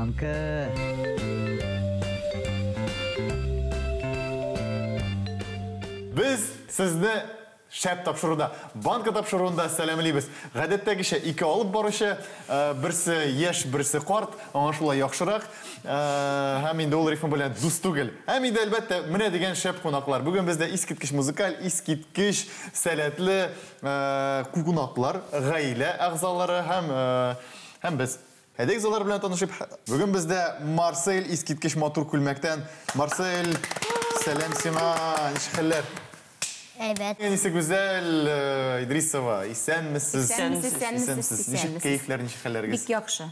Банка. Без сезне шәп тапшыруда, банка тапшыруында сәламлибез. Гадәттәгечә ике алып баручы, берсе яшь, берсе карт, аңа шулай яхшырак. Һәм инде ул рифма белән дус түгел. Һәм инде әлбәттә, менә дигән шәп кунаклар. Бүген бездә искиткеч музыкаль, искиткеч сәләтле кунаклар, гаилә әгъзалары һәм без. Әйдәгез алар белән танышып. Бүген бездә Марсель искиткеч матур күлмәктән. Марсель, сәлам сиңа, ничек хәлләр? Әйбәт. Әнисе Гүзәл Идрисова, исәнмесез? Исәнмесез, исәнмесез, Ничек кәефләр, ничек хәлләрегез? Бик яхшы.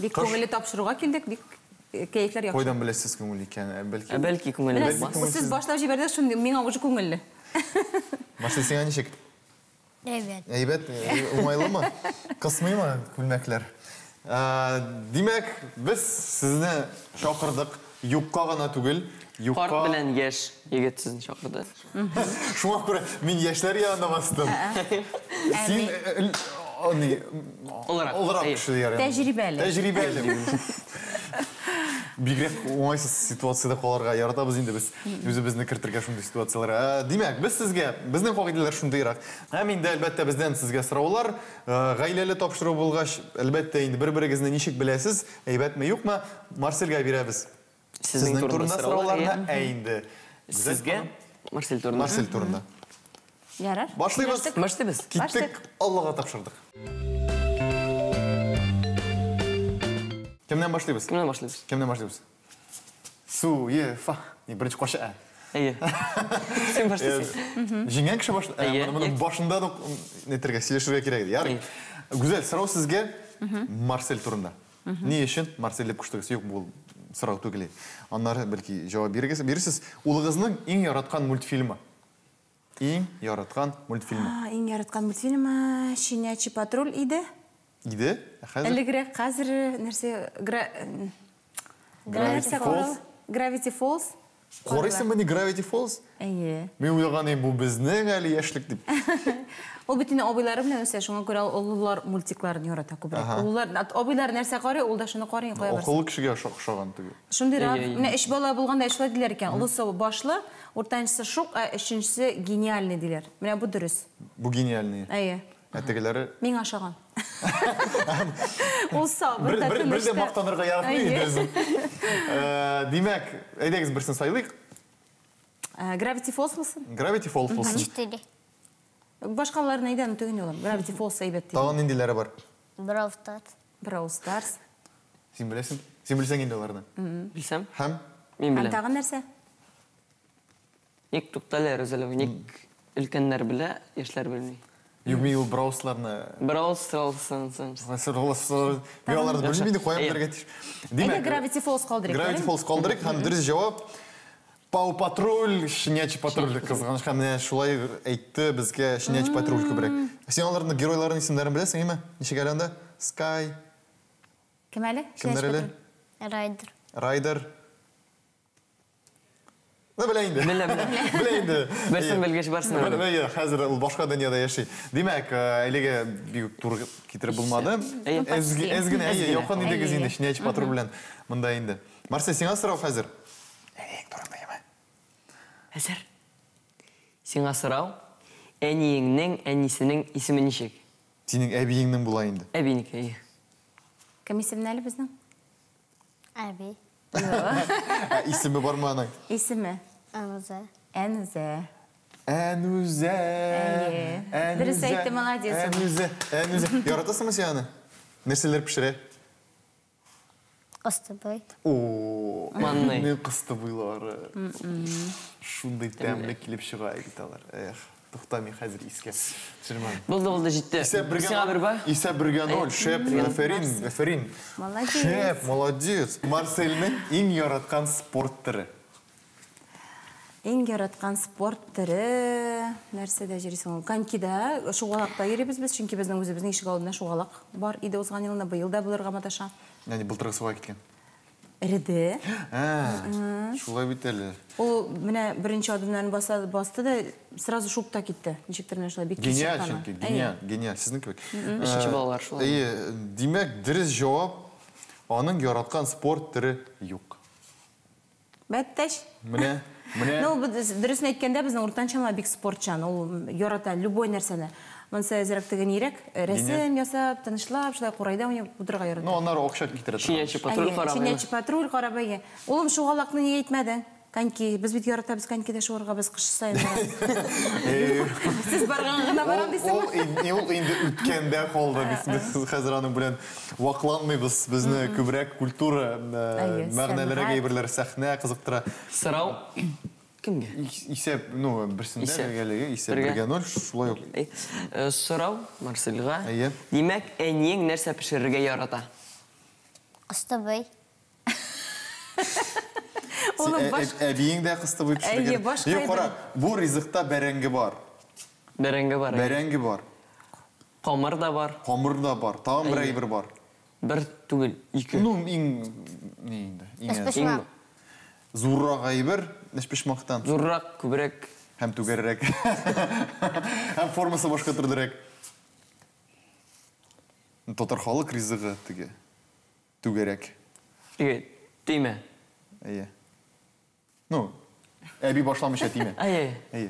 Бик күңелле тапшыруга килдек, бик кәефләр яхшы. Кайдан беләсез күңел икән? Бәлки. Бәлки күңелле булмас. Сез башлап җибәрдегез, шундый миңа уже күңелле. Марсель, сиңа ничек? Әйбәт. Әйбәт, уңайлымы? Кысмыймы күлмәкләр? Димәк, без сезне чакырдык. Юкка гына түгел, юкка. Карт белән яшь егет сезне чакырды. Шуңа күрә мин яшьләр янына бастым. Син олырак кеше дияр. Тәҗрибәле. Тәҗрибәле. Бигрәк уңайсыз ситуациядә калырга яратабыз инде без үзебезне кертергә шундый ситуацияләргә. Димәк, без сезгә, безнең кагыйдәләр шундыйрак. Һәм инде әлбәттә бездән сезгә сораулар. Гаиләле тапшыру булгач, әлбәттә инде бер-берегезне ничек беләсез, әйбәтме, юкмы? Марсельгә бирәбез. Сезнең турында сорауларны, ә инде сезгә Марсель турында. Марсель турында. Ярар. Башлыйбыз. Башлыйбыз. Киттек, Аллага тапшырдык. Кемнән башлыйбыз? Кемнән башлыйбыз? Кемнән башлыйбыз? Су, е, фа. Не, беренче кашы ә. Әйе. Син башлыйсың. Җиңгән кеше башлый. Моны башында ук нитергә, сөйләшергә кирәк иде. Ярый. Гүзәл, сорау сезгә Марсель турында. Ни өчен Марсель дип куштыгыз? Юк, бу сорау түгел. Аннары бәлки җавап бирегез, бирерсез. Улыгызның иң яраткан мультфильмы. Иң яраткан мультфильмы. Иң яраткан мультфильмы Щенячий патруль иде. Иде? Хәзер? Элегрәк хәзер нәрсә Gravity Falls? Gravity Falls. Карыйсыңмыни Gravity Falls? Әйе. Мин уйлаган идем, бу безнең әле яшьлек дип. Ул бит инде абыйлары белән үсә, шуңа күрә олылар мультикларын ярата күбрәк. Олылар, абыйлар нәрсә карый, ул да шуны карый, кая барса. Акыллы кешегә охшаган түгел. Шундыйрак, менә өч бала булганда шулай диләр икән. Олысы башлы, уртанчысы шук, ә өченчесе гениальный диләр. Менә бу дөрес. Бу гениальный. Әйе. Ә тегеләре? Миңа ошаган. Ул сабыр да, Бер тыныч дә та. мактанырга яратмый инде үзем. Димәк, әйдәгез берсен сайлыйк. Gravity Falls булсын. Gravity Falls булсын. Четыре. Башкаларын әйдә, аны түгел улым. Gravity Falls әйбәт дигән. Тагын ниндиләре бар? Brawl Stars. Brawl Stars. Син беләсең? Син белсәң инде аларны. Белсәм? Һәм? Мин Һәм беләм. тагын нәрсә? Ник туктале, Рузәлә, ник өлкәннәр белә, яшьләр белми? Юк, мин ул Brawl Starsны Brawl Stars. Мин аларны белмим инде, каян белергә тиеш. Әйдә Gravity Falls калдырыйк. Gravity Falls калдырыйк һәм дөрес җавап Пау Патруль, Щенячий патруль кызганыч һәм менә шулай әйтте безгә Щенячий патруль күбрәк. Син аларның геройларының исемнәрен беләсең, әйме? Ничек әле анда? Скай. Кем әле? Кемнәр әле? Райдер. Райдер. Ну, белә инде. Белә, белә. Белә инде. Берсен белгәч, барсын белә. Белә, хәзер ул башка дөньяда яши. Димәк, әлеге бик туры китереп булмады. Әз генә, әйе, якын идегез инде Щенячий патруль белән монда инде. Марсель, сиңа сорау хәзер. Әниең турында яме. Хәзер. Сиңа сорау. Әниеңнең әнисенең исеме ничек? Синең әбиеңнең була инде. Әбинеке, әйе. Кем исемен әле безнең? Әби. Ә исеме бармы аның? Исеме? Әнүзә. Әнүзә. Әнүзә. Әйе. Дөрес әйтте, молодец. Әнүзә. Әнүзә. Яратасыңмы син аны? Нәрсәләр пешерә? Кыстыбый. О, Манный. әбинең кыстыбыйлары. Шундый тәмле килеп чыга бит алар. Эх, тукта, мин хәзер искә төшермәм. Булды, булды, җитте. Исәп бергә Сиңа бер ба? Исәп бергә ноль. Шәп, афәрин, афәрин. Молодец. Шәп, молодец. Марсельнең иң яраткан спорт төре. Иң яраткан спорт төре нәрсәдә йөрисең ул? Конькида, шугалакта йөрибез без, чөнки безнең үзебезнең ишек алдында шугалак бар иде узган елны, быел да булырга маташа. Ягъни былтыргы суга киткән. Эреде. Ә, шулай бит әле. Ул менә беренче адымнарын басты да сразу шуып та китте. Ничектер менә шулай бик тиз Гениаль чыккан. чөнки, гениаль, гениаль. Сезнең кебек. Өченче балалар шулай. Әйе, димәк, дөрес җавап Аның яраткан спорт төре юк. Бәттәш. Менә, менә. Ну, дөресен әйткәндә, безнең уртанчы малай бик спортчан. Ул ярата любой нәрсәне. Монысы әзрәк теге нирәк, рәсем ясап, тынычлап, шулай курайда уйнап утырырга ярата. Ну, аннары акча китерә торган. Щенячий патруль Әйе, карап. Щенячий патруль карап, әйе. Улым, шугалакны нигә әйтмәдең? Коньки. Без бит яратабыз конькида шуарга, без кыш саен барабыз. Сез барган гына барам дисеңме? Ул инде үткәндә калды. Без хәзер аның белән вакланмыйбыз. Безне күбрәк культура, мәгънәлерәк әйберләр, сәхнә кызыктыра. Сорау кемгә? Исәп, ну, берсендә бергәлеге, исәп 1-0, шулай ук. Сорау Марсельга. Димәк, әниең нәрсә пешерергә ярата? Кыстыбый. Әбиең дә кыстыбый пешергән. Юк, кара, бу ризыкта бәрәңге бар. Бәрәңге бар. Бәрәңге бар. Камыр да бар. Камыр да бар. Тагын бер әйбер бар. Бер түгел, ике. Ну, иң ни инде? Өчпочмак. Зуррак әйбер, өчпочмактан. Зуррак, күбрәк. Һәм түгәррәк. Һәм формасы башка төрлерәк. Татар халык ризыгы теге. Түгәрәк. Теге, төймә. Әйе. Ну, әби башламыйча тимә. Әйе. Әйе.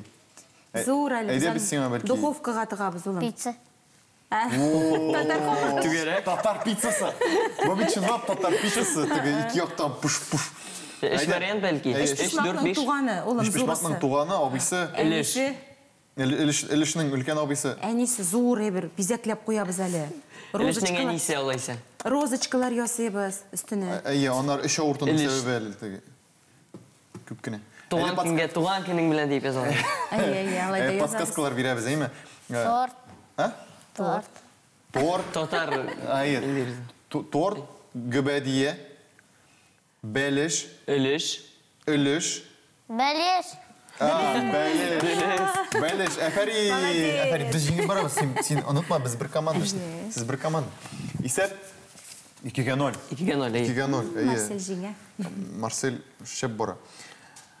Зур әле. Әйдә без сиңа бәлки. Духовкага тыгабыз, улым. Пицца. Татар халык. Түгәрәк. Татар пиццасы. Бу бит чынлап татар пиццасы. Теге ике яктан пуш-пуш. Өч вариант бәлки. 3, 4, 5. Туганы, улым, зурысы. Өчпочмакның туганы, абыйсы. Өлеш. Өлешнең өлкән абыйсы. Әнисе зур әйбер, бизәкләп куябыз әле. Өлешнең әнисе алайса. Розочкалар ясыйбыз өстенә. Әйе, аннар өч авыртуның сәбәбе әле теге. Күп кенә. Туган көнгә, туган көнең белән дип язалар. Әйе, әйе, алай да язабыз. Подсказкалар бирәбез, әйме? Торт. А? Торт. Торт. Татар. Әйе. Торт, гөбәдия, бәлеш. Өлеш. Өлеш. Бәлеш. Бәлеш. Бәлеш. Әфәрин. Әфәрин. Без җиңеп барабыз. Син онытма, без бер команда. Сез бер команда. Исәп 2-0. 2-0. 2-0. Марсель җиңә. Марсель шәп бара.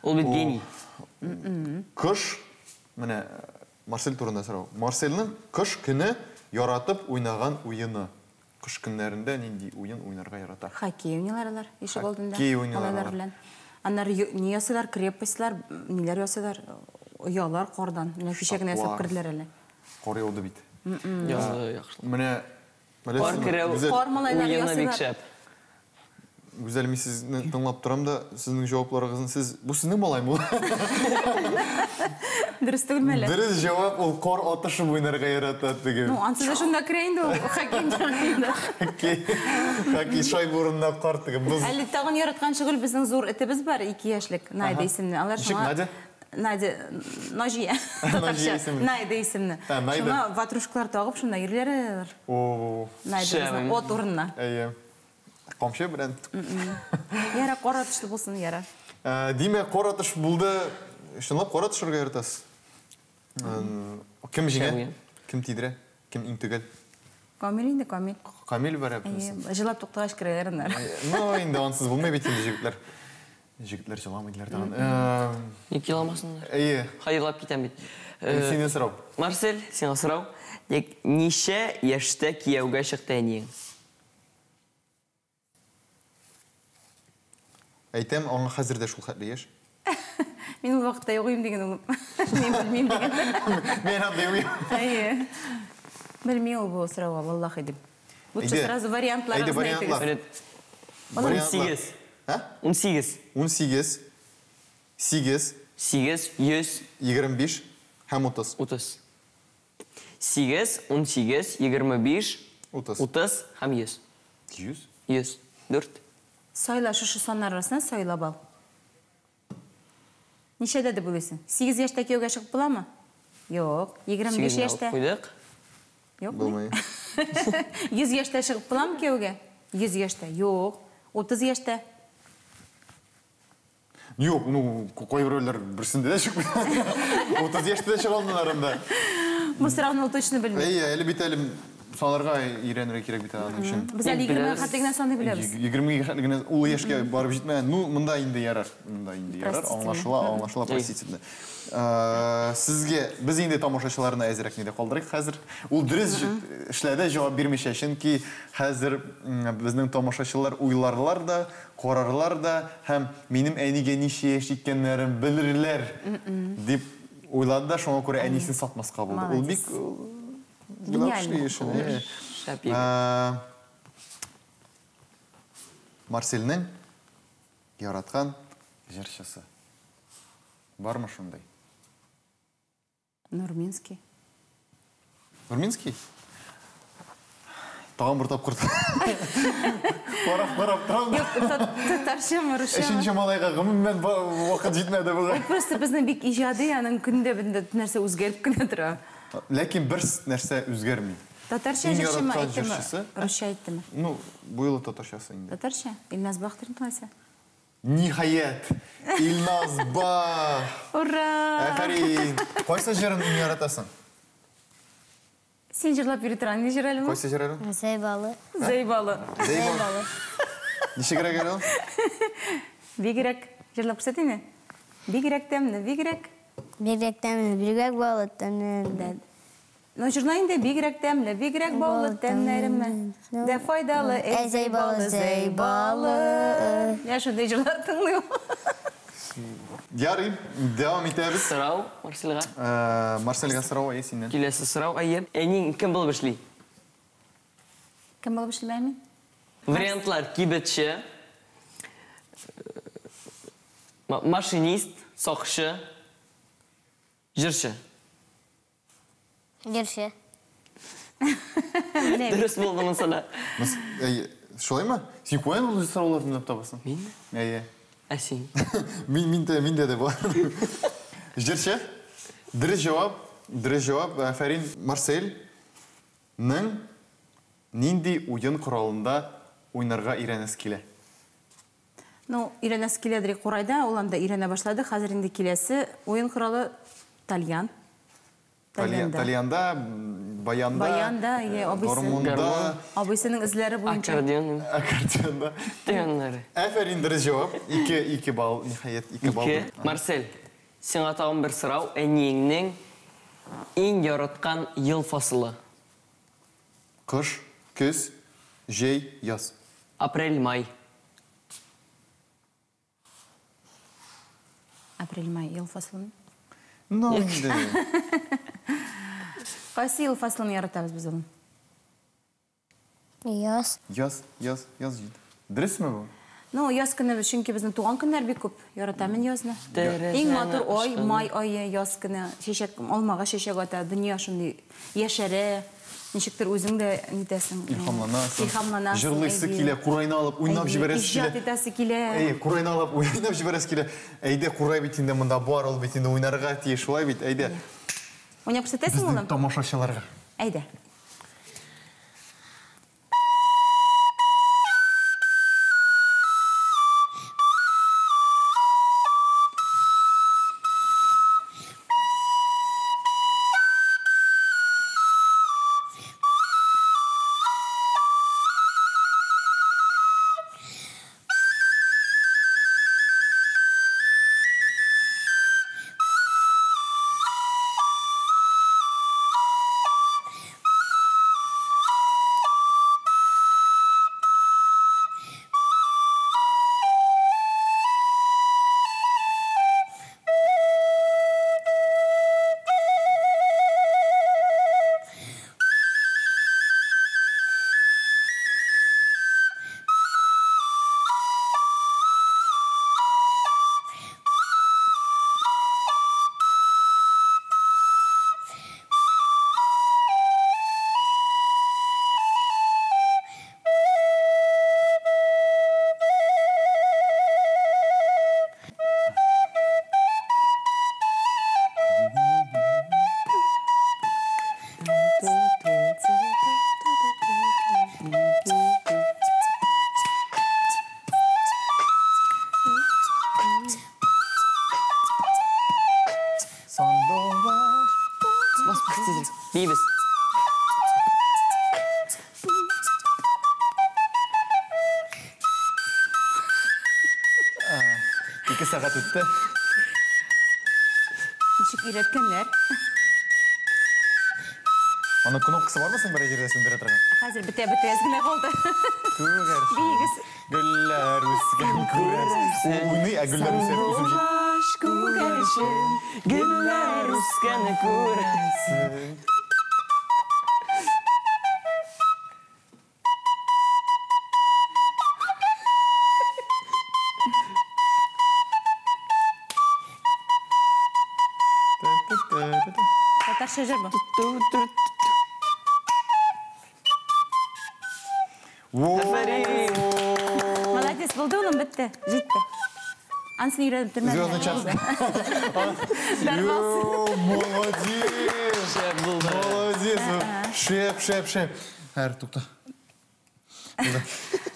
Ул бит гений. Кыш, менә Марсель турында сорау. Марсельнең кыш көне яратып уйнаган уены. Кыш көннәрендә нинди уен уйнарга ярата? Хоккей уйныйлар алар ишек алдында. Хоккей уйныйлар алар. Аннары ни ясыйлар, крепостьлар, ниләр ясыйлар, оялар кардан. Менә кичә генә ясап керделәр әле. Кар яуды бит. Яуды, яхшы. Менә кар керәү уены бик шәп. Гүзәл, мин сезне тыңлап торам да, сезнең җавапларыгызны сез... Бу сезнең малаймы ул? Дөрес түгелме әле? Дөрес җавап, ул кар атышып уйнарга ярата теге. Ну, ансыз да шунда керә инде ул, хоккей. Хоккей. Хоккей шайба урынына кар теге, боз. Әле тагын яраткан шөгыль безнең зур этебез бар, 2 яшьлек, Найда исемле. Алар Ничек, шуңа Надя? Надя, Наҗия. Наҗия исемле. Найда исемле. Найда. Шуңа ватрушкалар тагып, шунда йөриләр алар. О. Найда безнең от урынына. Әйе. Камчы белән. Яра, кар атышлы булсын, яра. Димәк, кар атыш булды. Чынлап кар атышырга яратасыз? Кем җиңә? Кем тидерә? Кем иң төгәл? Камил инде, Камил. Камил бара Әйе, җылап туктагач керәләр аннары. Ну, инде ансыз булмый бит инде җегетләр. Җегетләр җыламый диләр тагын. Ник еламасыннар? Әйе. Хәерлап китәм бит. Синнән сорау. Марсель, сиңа сорау. Ник ничә яшьтә кияүгә чыкты әниең? Әйтәм, аңа хәзер дә шул хәтле яшь. Мин ул вакытта юк идем дигән улым. Мин белмим дигән. Мин анда юк идем. Әйе. Белми ул бу сорауга, валлахи дип. Лучше сразу вариантларыгызны әйтегез. 18. Ә? 18. 18. 8. 8, 100. 25 һәм 30. 30. 8, 18, 25, 30. 30 һәм 100. 100? 100. 4. Сайла, шушы саннар арасыннан сайлап ал. Ничәдә дип уйлыйсың? 8 яшьтә кияүгә чыгып буламы? Юк. 25 яшьтә. Куйдык. Юк. Булмый. 100 яшьтә чыгып буламы кияүгә? 100 яшьтә. Юк. 30 яшьтә. Юк, ну, кайберәүләр берсендә дә чыкмый. 30 яшьтә дә чыга алмыйлар анда. Бу сорауны ул точно белми. Әйе, әле бит әле санарга өйрәнергә кирәк бит аның өчен. Без әле 20 хәтле генә саный беләбез. 20 хәтле генә ул яшькә барып җитмәгән. Ну, монда инде ярар. Монда инде ярар. Аңлашыла, аңлашыла, простительно. Сезгә без инде тамашачыларны әзрәк нидә калдырыйк хәзер. Ул дөрес эшләде, җавап бирмичә, чөнки хәзер безнең тамашачылар уйларлар да, карарлар да һәм минем әнигә ничә яшь икәннәрен белерләр дип уйлады да, шуңа күрә әнисен сатмаска булды. Ул бик гениальный. Марсельнең яраткан җырчысы. Бармы шундай? Нурминский. Нурминский? Тагын бер тапкыр. Карап-карап торам. Юк, татарчамы, русчамы? Өченче малайга гомумән вакыт җитмәде бугай. Ул просто безнең бик иҗади, аның көндә бер нәрсә үзгәреп кенә тора. Ләкин бер нәрсә үзгәрми. Татарча җырчымы әйттеме? Русча әйттеме? Ну, бу юлы татарчасы инде. Татарча? Илназ Бахтин нәрсә? Ниһаять! Илназ Бах! Ура! Афәрин! Кайсы җырын иң яратасың? Син җырлап йөри торган ни җыр әле бу? Кайсы җыр әле ул? Зәйбалы. Зәйбалы. Зәйбалы. Ничегрәк әле ул? Бигрәк. Җырлап күрсәт инде. Бигрәк тәмле, бигрәк. Бигрәк тәмле, бигрәк баллы тәмле. Ну, җырла инде, бигрәк тәмле, бигрәк баллы тәннәремә. Дә файдалы, әй, зәй балы, зәй балы. Менә шундый җырлар тыңлый ул. Ярый, дәвам итәбез. Сорау Марсельгә. Марсельгә сорау, әйе, синнән. Киләсе сорау, әйе. Әниең кем булып эшли? Кем булып эшли, мин? Вариантлар: кибетче, машинист, сакчы, җырчы. Җырчы. Дөрес булды монысы да. Шулаймы? Син каян ул сорауларны уйлап табасың? Минме? Әйе. Ә син? Мин миндә миндә дә бар. Җырчы. Дөрес җавап, дөрес җавап. Афәрин, Марсельнең нинди уен коралында уйнарга өйрәнәсе килә? Ну, өйрәнәсе киләдер курайда, ул анда өйрәнә башлады. Хәзер инде киләсе уен коралы тальян. Тальянда, баянда, баянда, гармунда. Абыйсының эзләре буенча. Аккордеон. Аккордеонда. Тегеннәре. Афәрин, дөрес җавап. 2 балл, ниһаять, 2 балл. Марсель, сиңа тагын бер сорау. Әниеңнең иң яраткан ел фасылы? Кыш, көз, җәй, яз. Апрель, май. Апрель, май ел фасылы. Ну, инде. Кайсы ел фасылын яратабыз без улым? Яз. Яз, яз, яз җитте. Дөресме бу? Ну, яз көне, чөнки безнең туган көннәр бик күп. Яратам мин язны. Иң матур ай, май ае, яз көне. Чәчәк, алмага чәчәк ата, дөнья шундый яшәрә. Ничектер үзең дә нитәсең. Илһамланасың. Илһамланасың. Җырлыйсы килә, курайны алып уйнап җибәрәсе килә. Иҗат итәсе килә. Әй, курайны алып уйнап җибәрәсе килә. Әйдә, курай бит инде монда бар, ул бит инде уйнарга тиеш, шулай бит, әйдә. Уйнап күрсәтәсең, улым? Безнең тамашачыларга. Әйдә. Бибез. Ике сәгать үтте. Ничек өйрәткәннәр? Аның кнопкасы бармы соң берәр җирдә сүндерә торган? Хәзер бетә бетә әз генә калды. Күгәрчен. Биегез. Гөлләр үскән күрәсең. Ул уйный, ә гөлләр үсә, үсеп җитә. Сандугач күгәрчен, гөлләр үскән күрәсең. Татарча җыр бу. Афәрин. Молодец, булды улым, бетте. Җитте. Анысын өйрәнеп тормадым. Звездный час. Дәрмалсын. Йо, молодец! Шәп булды. Молодец! Шәп, шәп, шәп. Һәр, тукта.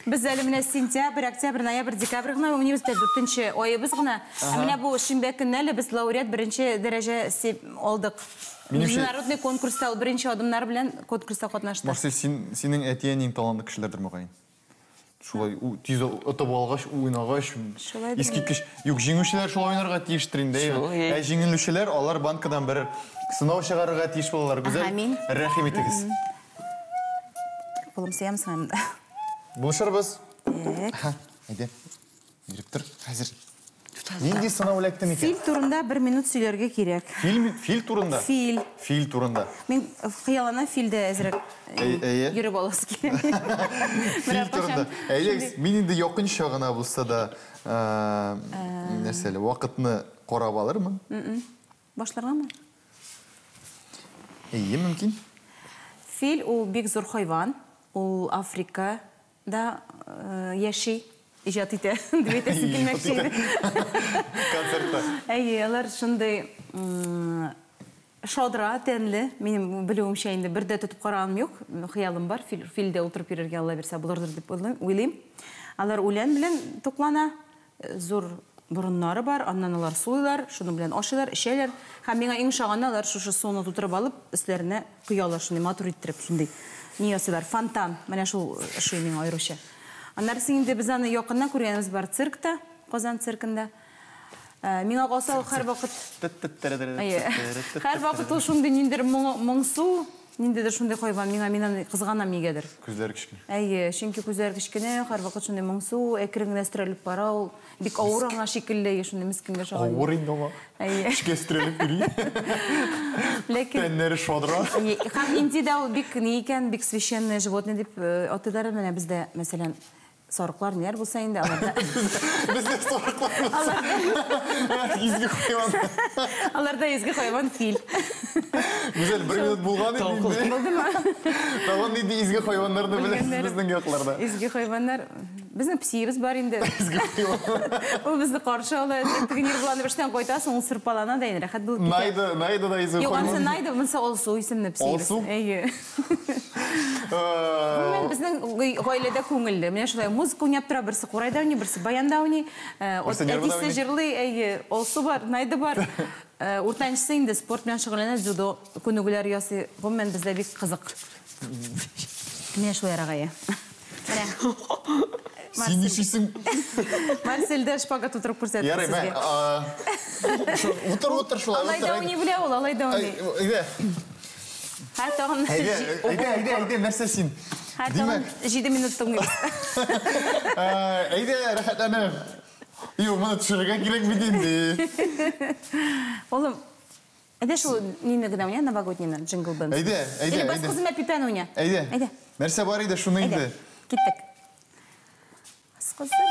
Без әле менә сентябрь, октябрь, ноябрь, декабрь гына университет дүртенче аебыз гына. Ә менә бу шимбә көнне әле без лауреат беренче дәрәҗә алдык. Минемчә- Международный конкурста ул беренче адымнар белән конкурста катнашты. Марсель, син, синең әти-әниең талантлы кешеләрдер мөгаен. Шулай тиз отып алгач, уйнагач, Шулайдыр искиткеч. Юк, җиңүчеләр шулай уйнарга тиештер инде. Шулай. Ә җиңелүчеләр алар банкадан бер сынау чыгарырга тиеш булалар. Гүзәл, Амин. рәхим итегез. Кулым сөямсең анда. Булышырбыз. Так. Аһа, әйдә. Биреп тор, хәзер. Нинди сынау эләкте микән? Фил турында бер минут сөйләргә кирәк. Фил, фил турында? Фил. Фил турында. Мин хыялланам филдә әзрәк Әйе. йөреп аласы килә. Фил турында. Әйдәгез, мин инде якынча гына булса да, нәрсә әле, вакытны карап алырмын. Башларгамы? Әйе, мөмкин. Фил ул бик зур хайван. Ул Африкада яши, иҗат итә, дип әйтәсем килмәкче иде. Концертта. Әйе, алар шундый шадра тәнле, минем белүемчә инде бер дә тотып караганым юк, хыялым бар, филдә утырып йөрергә Алла бирсә булырдыр дип уйлыйм. Алар үлән белән туклана, зур борыннары бар, аннан алар сулыйлар, шуның белән ашыйлар, эчәләр. Һәм миңа иң ошаганы алар шушы суны тутырып алып, өсләренә коялар, шундый матур иттереп, шундый ни ясыйлар, фонтан. Менә шул ошый миңа аеруча. Аннары соң инде без аны якыннан күргәнебез бар циркта, Казан циркында. Миңа калса ул һәрвакыт Әйе. Һәрвакыт ул шундый ниндидер моңсу, ниндидер шундый хайван. Миңа мин аны кызганам нигәдер. Күзләре кечкенә. Әйе, чөнки күзләре кечкенә, һәрвакыт шундый моңсу, әкрен генә өстерәлеп бара ул. Бик авыр аңа шикелле, шундый мескенгә ошаган. Авыр инде аңа. Әйе. Эшкә өстерәлеп йөри. Ләкин Тәннәре шадра. Әйе, һәм Индиядә ул бик ни икән, бик священное животное дип атыйлар. Менә бездә, мәсәлән, сарыклар ниләр булса инде аларда. Бездә сарыклар булса. Изге хайван. Аларда изге хайван фил. Гүзәл, бер минут булган инде. Булдымы? Тагын нинди изге хайваннарны беләсез безнең якларда? Изге хайваннар. Безнең псиебез бар инде. Изге хайван. Ул безне каршы ала. Теге нервланып эштән кайтасың, ул сырпалана да инде рәхәт булып китә. Найда, Найда да изге Юк, анысы хайван. Найда, монысы Алсу исемле псиебез. Алсу? Әйе. Гомумән, безнең гаиләдә күңелле. Менә шулай музыка уйнап тора, берсе курайда уйный, берсе баянда уйный. Берсе нервыда Әтисе уйный. җырлый, әйе, Алсу бар, Найда бар. Уртанчысы инде спорт белән шөгыльләнә, дзюдо күнегүләр ясый. Гомумән, бездә бик кызык. Менә шулай рагая. Менә. Син нишлисең? Марсель дә шпагат утырып күрсәтте Ярый, мә, сезгә. утыр, утыр шулай, Алай да утыр. уйный белә ул, алай да уйный. Әйдә, Һәр тагын әйдә, әйдә, әйдә, әйдә, нәрсә син? Һәр тагын Димәк, 7 минут тыңлыйбыз. әйдә, рәхәтләнеп. Юк, моны төшерергә кирәк бит инде. Улым, әйдә шул нине генә уйна, новогоднийны, Jingle Bells. Әйдә, әйдә, Или бас әйдә. кызым әпипән уйна. Әйдә. Әйдә. Нәрсә бар иде, шуны Әйдә. инде. Киттек. Бас кызым.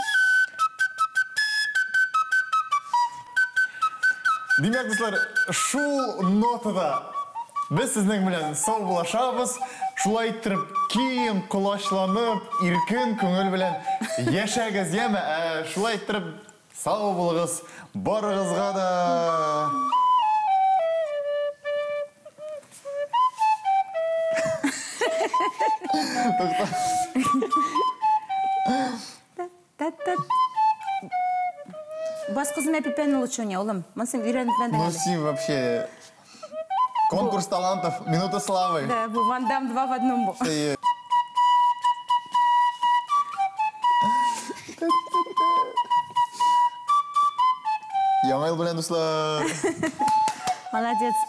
Димәк, дуслар, шул нотада без сезнең белән саубуллашабыз. Шулай иттереп, киң, колачланып, иркен күңел белән яшәгез, яме? Шулай иттереп, сау булыгыз барыгызга да. Тукта. Та-та. Бас кызым әпипән лучше уйна, улым. Монсын өйрәнеп мәндең Ну, әле. син вообще конкурс талантов, минута славы. Да, бу Ван Дам 2 в одном бу. Әйе. Яңа ел белән, дуслар. Молодец.